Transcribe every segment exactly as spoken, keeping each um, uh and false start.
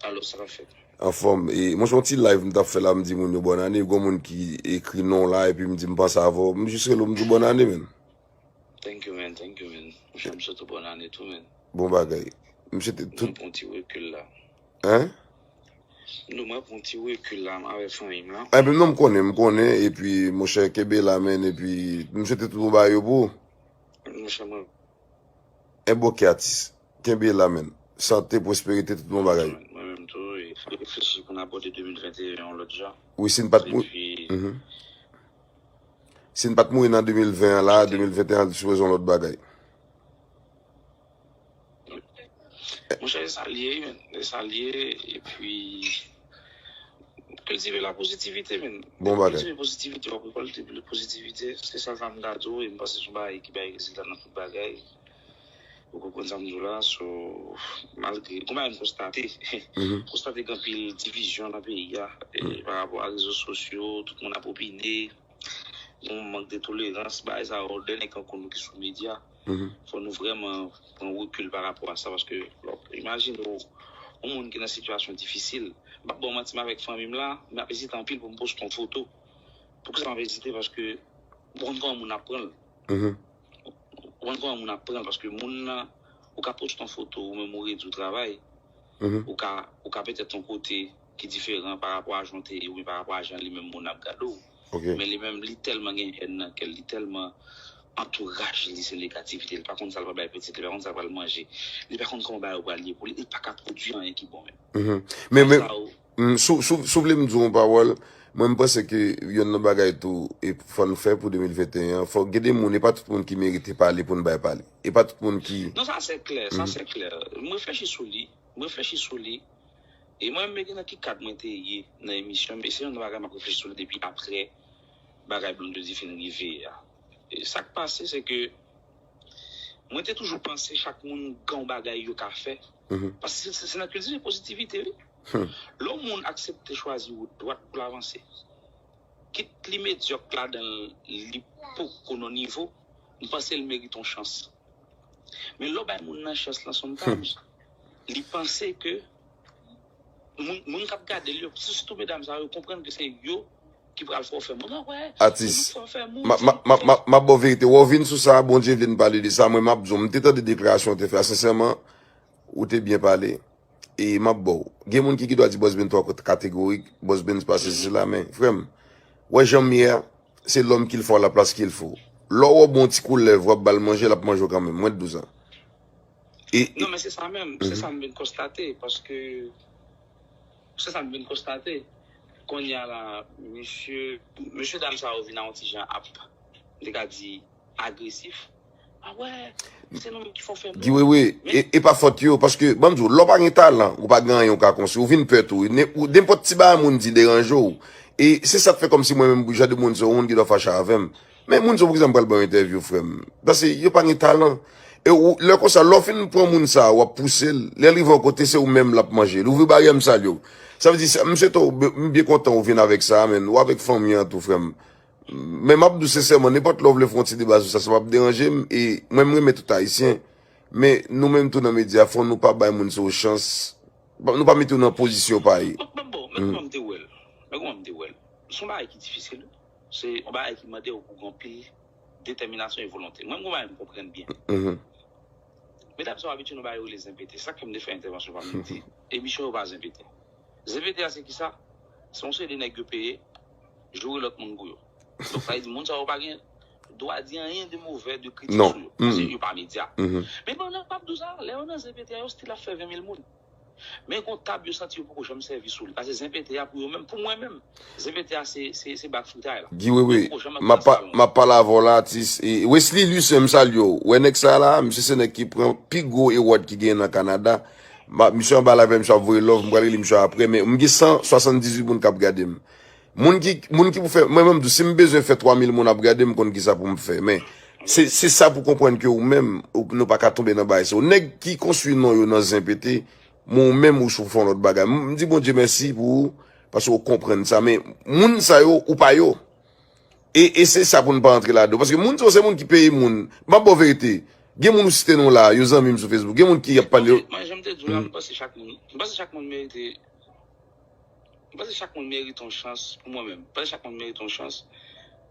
Alo, sa k ap fèt? Anfòm. E, mwen, se yon ti live m t ap fè la, m di moun yo bòn ane. Gon moun ki ekri non la, epi m di m panse avè w. M jis rele w, m di w bòn ane, menn. Thank you, man. Thank you, man. Monchè, m swete w bòn ane tou, man. Bon bagay. M swete tout. Mwen pran ti rekil la. Hein? Non, mwen pran ti rekil la, m avè fanmi m la. Epi non, m konnen, m konnen, epi, monchè, kenbe la, menn, epi m swete tout bon bagay yo pou ou. Monchè, mwen. Enbòke atis. Kenbe la, menn. Sante, pwosperite, tout bon bagay. Mwen menm tou, e, reflechi pou n abòde de mil venteyen yon lòt jan. Wi, si n pa t mou-, epi, mhm. Si n pa t mouri nan de mil ven an la, de mil venteyen an, li sipoze yon lòt bagay. Monchè, e sa l ye, menn. E sa l ye, epi kiltive la pozitivite, menn. Bon bagay. Kiltive pozitivite, w ap rekòlte pozitivite. Se sa sa m ta di w, e m panse se yon bagay ki bay rezilta nan tout bagay. Ou konprann sa m di w la, so, malgre, gon bagay m konstate, mhm, konstate gen anpil divizyon nan peyi a, e, mhm, pa rapò a rezo sosyo, tout moun ap opine, gon mank de tolerans, bagay sa yo, dènye kan konn nou ki sou medya, mhm, fò nou vrèman pran rekil pa rapò a sa, paske, lò, imajine w, yon moun ki nan sitiyasyon difisil, m p ap ba w manti, m avèk fanmi m la, m ap ezite anpil pou m poste yon foto. Poukisa m ap ezite? Paske, ou konn kòman moun ap pran l. Mhm. Ou konn kòman moun ap pran l, paske moun nan, ou ka poste yon foto, ou menm ou redi w travay, mhm, ou ka, ou ka petèt yon kote ki diferan pa rapò a jan w te ye, oubyen pa rapò a jan li menm moun ap gade w. Ok. Men li menm, li tèlman gen hèn nan kè l, li tèlman antouraj li se negativite, li pa konn sa l pral bay pitit, li pa konn sa l pral manje, li pa konn kòman bagay yo pral ye pou li, li pa ka pwodui anyen ki bon menm. Mhm. Men, men, sa yo, Mm, si w, si w, si w vle m di w yon pawòl, mwen m panse ke yonn nan bagay tou, e fò n fè pou de mil venteyen an, fò gen de moun, e pa tout moun ki merite pale pou n bay pale. E pa tout moun ki... Non, sa se klè, sa se klè. M reflechi sou li, m reflechi sou li. E mwen menm, men gen nan ki kad mwen te ye nan emisyon, men se yon bagay m ap reflechi sou li depi apre bagay Blondedy fin rive a. E sa k pase, se ke mwen te toujou panse chak moun gen yon bagay yo ka fè. Mhm. Paske se, se, se nan kilti de pozitivite, wi. Hmm. Lè yon moun aksepte chwazi wout dwat pou l avanse, kit li medyòk ladan l, li poko nan nivo, m panse l merite yon chans. Men lè w bay moun nan chans lan, sometimes, hmm, li panse ke moun, moun k ap gade l yo, sitou medam sa yo, konprann ke se yo ki pral fè w fè moun an wè. Atis, m ap ba w verite. Wè w vin sou sa, Bondye vle n pale de sa, mwen m ap di w, m te tande deklarasyon w te fè a, sensèman, ou te byen pale. E m ap ba w. Gen moun ki, ki dwa di Boss Ben twò kategorik, Boss Ben se pa sesi sela, men, frè m, wè jan m ye a, c'est l'homme qu'il faut à la place qu'il faut. Lè w wè w bon ti koulèv, w ap ba l manje, l ap manje w kanmenm. Mwen t di w sa. E, e... Non, men se sa menm, se sa m vin konstate, paske se sa m vin konstate. Kounye a la, mesye, mesye dam sa yo vin a yon ti jan ap, m te ka di, agresif. A wè, se nou menm ki fè w fè moun. Guy Wewe, e, e pa fòt yo, paske, ban m di w, lè w pa gen talan, ou pa gen anyen ou ka konstwi, ou vin pè tou. Ne-, ou, nenpòt ti bagay moun di deranje w. E se sa k fè kòmsi mwen menm, jan de moun sa yo, moun ki dwa fache avè m. Men moun sa yo, poukisa m pral ba yo entèvyou, frè m? Paske yo pa gen talan. E ou, lè konsa, lè w fin pran moun sa a, w ap pouse l, lè l rive yon kote, se ou menm l ap manje. L ouvri baryè, m salye w. Sa vle di, sa, m swete w, m byen kontan ou vin avèk sa a, men ou avèk fanmi an tou, frè m. Men m ap di w sensèman, nenpòt lè w vle fè yon ti deba sou sa, sa p ap deranje m, e mwen, m renmen tout Ayisyen, men nou menm tou nan medya, fò nou pa bay moun sa yo chans, nou pa mete yo nan pozisyon pa yo. Bon, bon, bon, men kòman m te wè l? Men kòman m te wè l? Se yon bagay ki difisil, wi. Se yon bagay ki mande w pou gen anpil detèminasyon e volonte. Mwen, m gen yon bagay m konprann byen. Mhm. Medam sa yo abitye nan bagay yo rele zenpete. Sa k fè m te fè entèvansyon pa m, m di, emisyon yo pa zenpete. Zenpete a se kisa? Se yon seri de nèg yo peye joure lòt moun pou yo. Donk, sa vle di, moun sa yo pa gen dwa di anyen de movè, de kritik sou yo. Paske yo pa medya. Men pandan m ap di w sa, lè yo nan zenpete a, yo still ap fè ven mil moun. Men gon tab yo santi yo poko janm sèvi sou li. Paske zenpete a pou yo menm, pou mwen menm, zenpete a se, se, se bak fritay la. Guy Wewe, m ap pa-, m ap pale avè w la, atis. E Wesley Lucien, m salye w. Wè nèg sa la, misye se nèg ki pran pi gwo award ki genyen nan Kanada. M ap, misye anba live la, misye ap voye love, m pral rele misye apre, men m gen san swasanndizuit moun k ap gade m. Moun ki, moun ki pou fè, mwen menm tou, si m bezwen fè twa mil moun ap gade m, konn kisa pou m fè. Men, se, se sa pou konprann ke ou menm, ou, nou pa ka tonbe nan bagay sa yo. Nèg ki konstwi non yo nan zenpete, men ou menm ou sou fè yon lòt bagay. M, m di Bondye mèsi pou ou, paske ou konprann sa. Men, moun sa yo, ou pa yo. E, e se sa pou n pa antre ladan. Paske moun sa yo, se moun ki peye moun. M ap ba w verite. Gen moun ou site non la, yo zanmi m sou Facebook. Gen moun ki ap pale. Mwen, jan m te di w la, m panse chak moun, m panse chak moun merite, m panse chak moun merite yon chans pou mwen menm. M panse chak moun merite yon chans.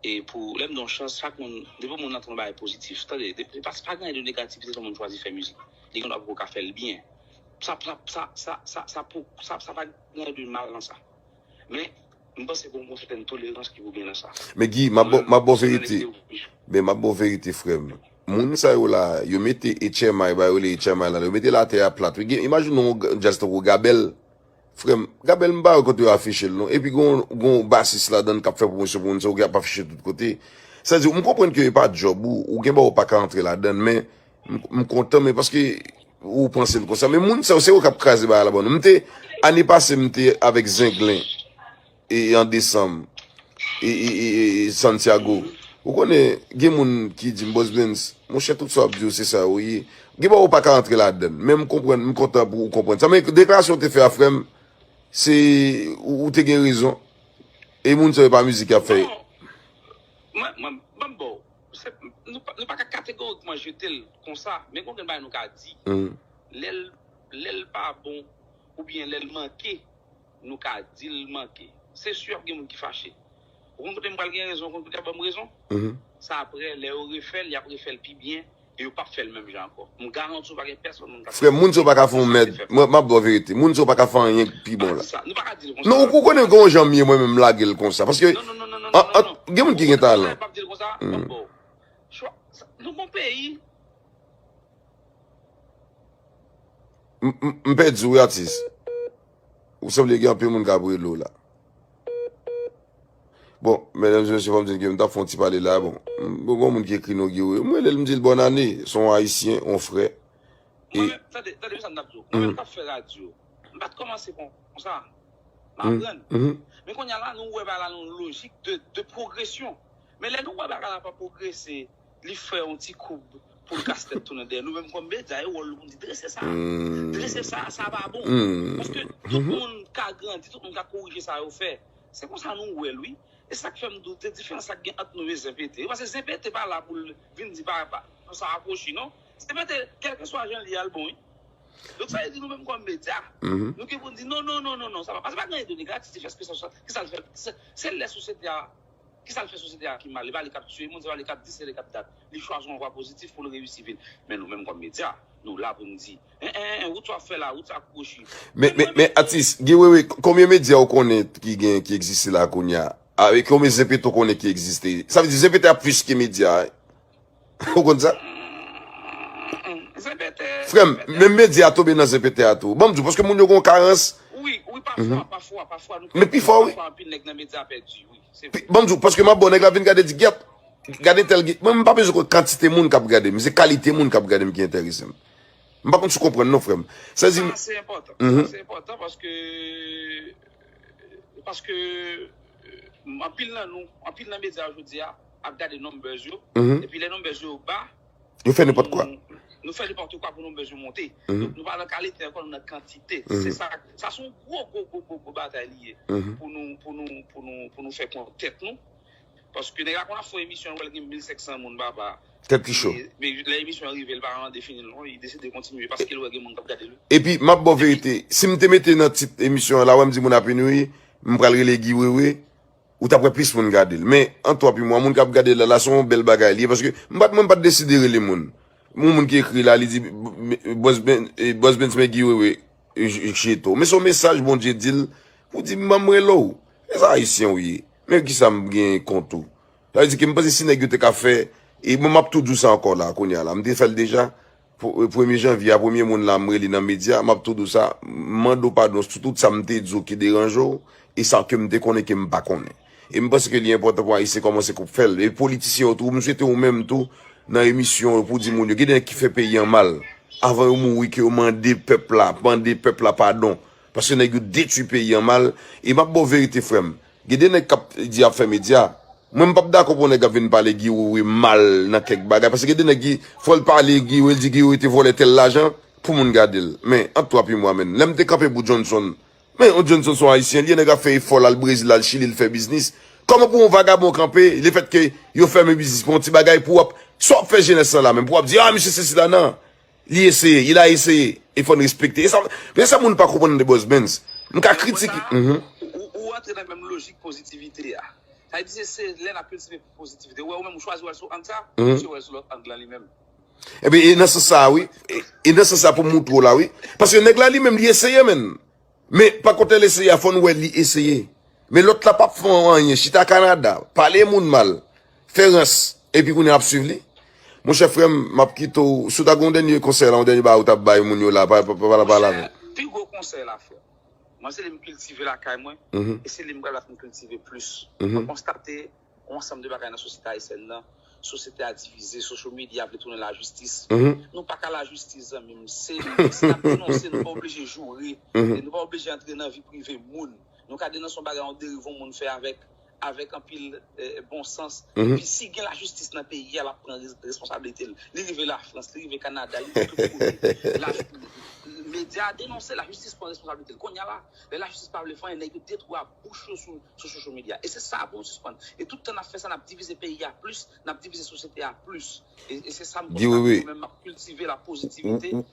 E pou, lè m di yon chans, chak moun, depi moun nan tou yon bagay pozitif. Tande, depi, pa, pa gen anyen de negativite lè moun chwazi fè mizik. Li gen dwa poko ka fè l byen. Sa, sa, sa, sa, sa, sa, pou, sa, sa pa gen anyen de mal nan sa. Men, m panse pou yon sètèn tolerans ki pou gen nan sa. Men Guy, m ap ba w verite. Men m ap ba w verite, frè m. Moun sa yo la, yo mete H M I, ba yo rele H M I la, yo mete latè a plat. Imajine yon djaz tankou Gabèl. Frè m, Gabèl m pa wè kote yo afiche l non. Epi gon, gon basis ladan l k ap fè pwomosyon pou moun sa yo ki ap afiche tout kote. Sa di, m konprann ke e pa djòb ou, ou gen bagay ou pa ka antre ladan l, men m, m kontan, men paske ou panse l konsa. Men moun sa yo, se yo k ap kraze bagay la ban nou. M te, ane pase, m te avèk Zenglen e an desanm, e, e, e, e, Santiago. Ou konnen, gen moun ki di m, Boss Benz, monchè, tout sa w ap di yo, se sa yo ye. Gen bagay ou pa ka antre ladan l. Men m konprann, m kontan pou ou konprann sa. Men deklarasyon w te fè a, frè m, se, ou, ou te gen rezon. E moun sa yo pa mizik y ap fè. Mwen, mwen, ban m ba w. Se, nou, pa- nou pa ka kategorikman jete l konsa, men gon grenn bagay nou ka di. Lè l, lè l pa bon, oubyen lè l manke, nou ka di l manke. Se si ap gen moun ki fache. Ou konn kote m pral gen rezon, ou konn kote y ap ban m rezon? Sa apre, lè yo refè l, y ap refè l pi byen, e yo p ap fè l menm jan ankò. M garanti w pa gen pèsonn moun k ap fè. Frè m, moun sa yo pa ka fè yon mèd. Mwen, m ap ba w verite. Moun sa yo pa ka fè anyen pi bon la. Nou, ou konnen gen yon jan m ye, mwen menm, m lage l konsa. Paske, gen moun ki gen talan. Nou gon peyi. M pèdi w wi, atis. Ou sanble gen anpil moun k ap rele w la. Bon, medam e mesye, fò m di n ke m t ap fè yon ti pale la. Bon, m gon moun ki ekri non Guy Wewe. M rele l, m di l bòn ane. Se yon ayisyen, yon frè. Mwen menm, tande, tande sa m t ap di w. Mwen menm k ap fè radyo, m pa t kòmanse konsa. M aprann. Men kounye a la, nou wè bagay la nan yon lojik de, de pwogresyon. Men lè nou wè bagay la pa pwogrese, li fè yon ti koub pou l kase tèt tou nan dèyè. Nou menm kòm medya, e wòl nou pou n di drese sa. Drese sa, sa pa bon. Paske tout moun ka grandi, tout moun ka korije sa yo fè. Se konsa nou wè l, wi. E sa k fè m di w, se diferans sa k gen ant nou e Zen Pete. Paske Zen Pete pa la pou l vin di pa, pa, pou sa akwochi, non. Zen Pete, kèlkeswa jan l ye a, l bon, wi. Donk, sa vle di nou menm kòm medya, nou gen pou n di non, non, non, non, non, sa pa, paske pa gen anyen de negatif, èske sa, sa, ki sa l fè, se, se lè sosyete a, ki sa l fè sosyete a ki mal, e pa li k ap tiye moun, se pa li k ap di, se li k ap dat. Li chwazi yon vwa pozitif pou l reyisi vi l. Men nou menm kòm medya, nou la pou n di, en, en, en, wout sa w ap fè la, wout sa kwochi. Men, men, men, atis, Guy Wewe, konbyen medya ou konnen ki gen, ki egziste la kounye a? Avèk konbyen Zen Pete ou konnen ki egziste? Sa vle di Zen Pete a plis ke medya, wi. Ou konn sa? Frè m, menm medya a tonbe nan Zen Pete a tou. Ban m di w, paske moun yo gen yon karans. Wi, wi, pafwa, pafwa, pafwa. Men pi fò, wi. Pafwa, anpil nèg nan medya pèdi, wi. Se vre. Ban m di w, paske m ap ba w, nèg la vin gade, di, "Gyèt, gade tèl." Mwen, m pa bezwen konn kantite moun k ap gade m, se kalite moun k ap gade m ki enterese m. M pa konn si w konprann, non, frè m. Sa di. Sa, se enpòtan. Sa, se enpòtan paske, paske, anpil nan nou, anpil nan medya jodi a, ap gade numbers yo. Epi lè numbers yo ba, yo fè nenpòt kwa. Nou fè nenpòt kwa pou numbers yo monte. Donk, nou pa nan kalite ankò, nou nan kantite. Se sa, sa se yon gwo, gwo, gwo, gwo, gwo batay li ye. Pou nou, pou nou, pou nou, pou nou fè kont tèt nou. Paske nèg la konn ap fè yon emisyon, l wè l gen mil senk san moun, papa. Tèt li cho. Men lè emisyon an rive, l pa mande fini l non, li deside kontinye paske l wè gen moun k ap gade l. Epi, m ap ba w verite, si m te mete nan tit emisyon an la, wè m di moun ap ini wi, m pral rele Guy Wewe, ou t ap wè plis moun gade l. Men, ant twa pi mwa, moun k ap gade l la, la se yon bèl bagay li ye, paske m pa t, mwen m pa t deside rele moun. Yon moun ki ekri la, li di, Bòs Benz, men Guy Wewe, Jeto. Men se yon mesaj Bondye di l pou di m ban m rele w. E sa ayisyen w ye. Men kisa m gen kont ou? Sa vle di ke m panse si nèg yo te ka fè, e mwen m ap tou di w sa ankò la, kounye a la. M te fè l deja. Premye janvye a, premye moun la m rele nan medya, m ap tou di w sa, m mande w padon sou tout sa m te di w ki deranje w, e sa ke m te konnen ke m pa konnen. E m panse ke li enpòtan pou Ayisyen kòmanse koup fè l. E politisyen yo tou, m swete ou menm tou, nan emisyon yo pou di moun yo, gen de nèg ki fè peyi an mal. Avan yo mouri, ke yo mande pèp la, mande pèp la padon. Paske nèg yo detwi peyi an mal. E m ap ba w verite, frè m. Gen de nèg k ap di y ap fè medya. Mwen, m p ap dakò pou yon nèg ap vin pale Guy Wewe mal nan kèk bagay. Paske gen de nèg ki, fò l pale Guy Wewe, l di Guy Wewe te vòlè tèl lajan pou moun gade l. Men, ant twa pi mwa, menn. Lè m te kanpe pou Johnson, men, yon Johnson se yon Ayisyen, li, nèg ap fè efò, l al Brezil, l al Chili, l fè biznis. Kòman pou yon vagabon kanpe, lefètke yo fèmen biznis pou yon ti bagay, pou w ap Sa w ap fè jenès lan la menm pou w ap di, ah, misye sesi la, nan. Li eseye, il a essayé. E fò n respekte. E sa, men sa moun pa konprann de Boss Benz. M ka kritike. Mhm. Ou, ou antre nan menm lojik pozitivite a. Sa vle di se lè n ap kiltive pozitivite. Ou wè ou menm ou chwazi wè l sou ang sa, misye wè l sou lòt ang lan li menm. Ebyen, e nan sans sa, wi. E, e nan sans sa pou m moutre w la, wi. Paske nèg la li menm li eseye, menn. Men, pa kont lè l eseye a, fò n wè li eseye. Men lòt la p ap fè anyen. Chita Kanada, pale moun mal, fè rans, epi kounye a l ap swiv li. Monchè frè m, m ap kite w. Si w ta gen yon dènye konsèy la, yon dènye bagay ou t ap bay moun yo la, pa, pa, pa, pa, pale avè m. Pi gwo konsèy la, frè. Mwen, se li m kiltive lakay mwen, e se li m pral ap kiltive plis. Mwen konstate yon ansanm de bagay nan sosyete ayisyèn nan. Sosyete a divize, social media vle tounen lajistis. Nou pa ka lajistis, zanmi m. Se, si n ap denonse, nou pa oblije joure. E nou pa oblije antre nan vi prive moun. Nou ka denonse yon bagay, yon deriv yon moun fè avèk, avèk anpil eh, bon sans. Epi si gen lajistis nan peyi a, l ap pran res- responsablite l. Li rive Lafrans, li rive Kanada, li rive tout kote. La, medya a denonse, lajistis pran responsablite l. Kounye a la, lè lajistis pa vle fè anyen, nèg yo detwa bouch yo sou, sou social media. E se sa pou nou sispann. E tout tan n ap fè sa, n ap divize peyi a plis, n ap divize sosyete a plis. E, e se sa m Guy Wewe. Mwen menm m ap kiltive la pozitivite. Ou,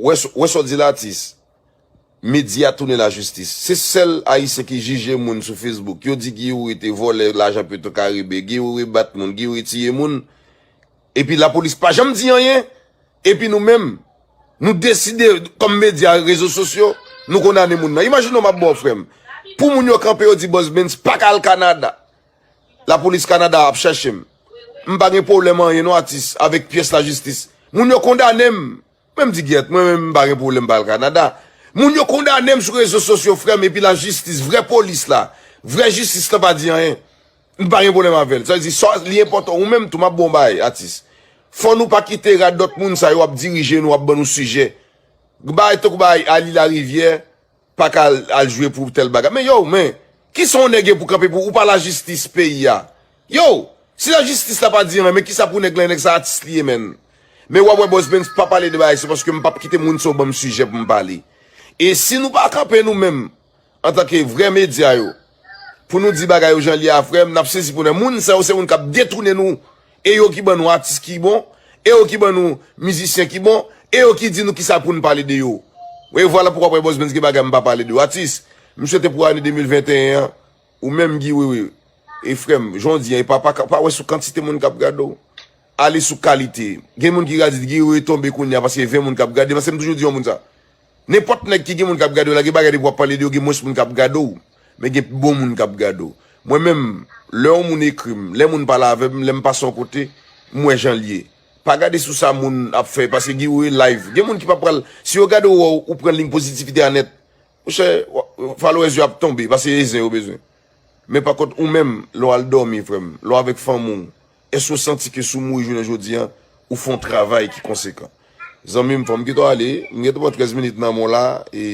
ou, wè sa, wè sa w di la, atis. Medya tounen lajistis. Se sèl Ayisyen ki jije moun sou Facebook. Yo di Guy Wewe te vòlè lajan Petro Caribe, Guy Wewe bat moun, Guy Wewe tiye moun. Epi lapolis pa janm di anyen. Epi nou menm, nou deside, kòm medya, rezo sosyo, nou kondane moun nan. Imajine w, m ap ba w, frè m. Pou moun yo kanpe, yo di Boss Benz pa ka al Kanada. Lapolis Kanada ap chèche m. M pa gen pwoblèm anyen non, atis, avèk pyès lajistis. Moun yo kondane m. Mwen m di gyèt, mwen menm m pa gen pwoblèm pa al Kanada. Moun yo kondane m sou rezo sosyo, frè m, epi lajistis, vrè polis la, vrè jistis la pa di anyen. M pa gen pwoblèm avè l. Sa vle di, sa, li enpòtan. Ou menm tou, m ap ba w yon bagay, atis. Fò nou pa kite radòt moun sa yo ap dirije nou, ap ban nou sijè. Bagay tankou bagay Ali Larivière, pa ka al, al jwe pou tèl bagay. Men yo, men, kisa yon nèg ye pou kanpe pou ou pa lajistis peyi a? Yo, si lajistis la pa di anyen, men kisa pou nèg la, nèg sa atis li ye, menn. Men w ap wè Boss Benz pa pale de bagay, se paske m p ap kite moun sa yo ban m sijè pou m pale. E si nou pa kanpe nou menm, antanke vrè medya yo, pou nou di bagay yo jan l ye a, frè m, n ap sezi pou nou. Moun sa yo se moun k ap detounen nou. E yo ki ban nou atis ki bon, e yo ki ban nou mizisyen ki bon, e yo ki di nou kisa pou n pale de yo. E vwala poukwa w ap wè Boss Benz gen bagay m pa pale de yo. Atis, m swete pou ane de mil venteyen an, ou menm Guy Wewe, e frè m, jan w di an, e pa, pa, pa wè sou kantite moun k ap gade w. Ale sou kalite. Gen moun ki ka di Guy Wewe tonbe kounye a paske ven moun k ap gade. Paske m toujou di yon moun sa. Nenpòt nèg ki gen moun k ap gade w la, gen bagay depi w ap pale de yo, gen mwens moun k ap gade w. Men gen bon moun k ap gade w. Mwen menm, lè yon moun ekri m, lè moun pale avè m, lè m pase yon kote, m wè jan l ye. Pa gade sou sa moun ap fè, paske Guy Wewe live. Gen moun ki pa pral, si yo gade w, ou pran liy pozitivite a nèt. Monchè, followers yo ap tonbe, paske e zen yo bezwen. Men pa kont ou menm, lè w al dòmi, frè m, lè w avèk fanmi w, èske w santi ke si w mouri jounen jodi an, ou fè yon travay ki konsekan? Zanmi m, fò m kite w ale, m gentan pran trèz minit nan men w la, e,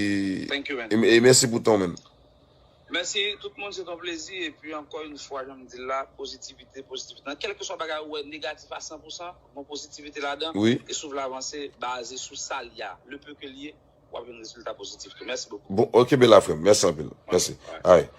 Thank you, man. E, e mèsi pou tan w, menn. Mèsi, tout moun, se ton plezi, epi ankò yon fwa, jan m di l la, pozitivite, pozitivite. Nan kèlkeswa bagay ou wè negatif a san pou san, bon pozitivite ladan, Wi. E si w vle avanse, baze sou sa l ye a, le peu ke l ye, w ap jwenn rezilta pozitif tou. Mèsi bokou. Bon, ok, bela frè m. Mèsi anpil. Mèsi. Alright.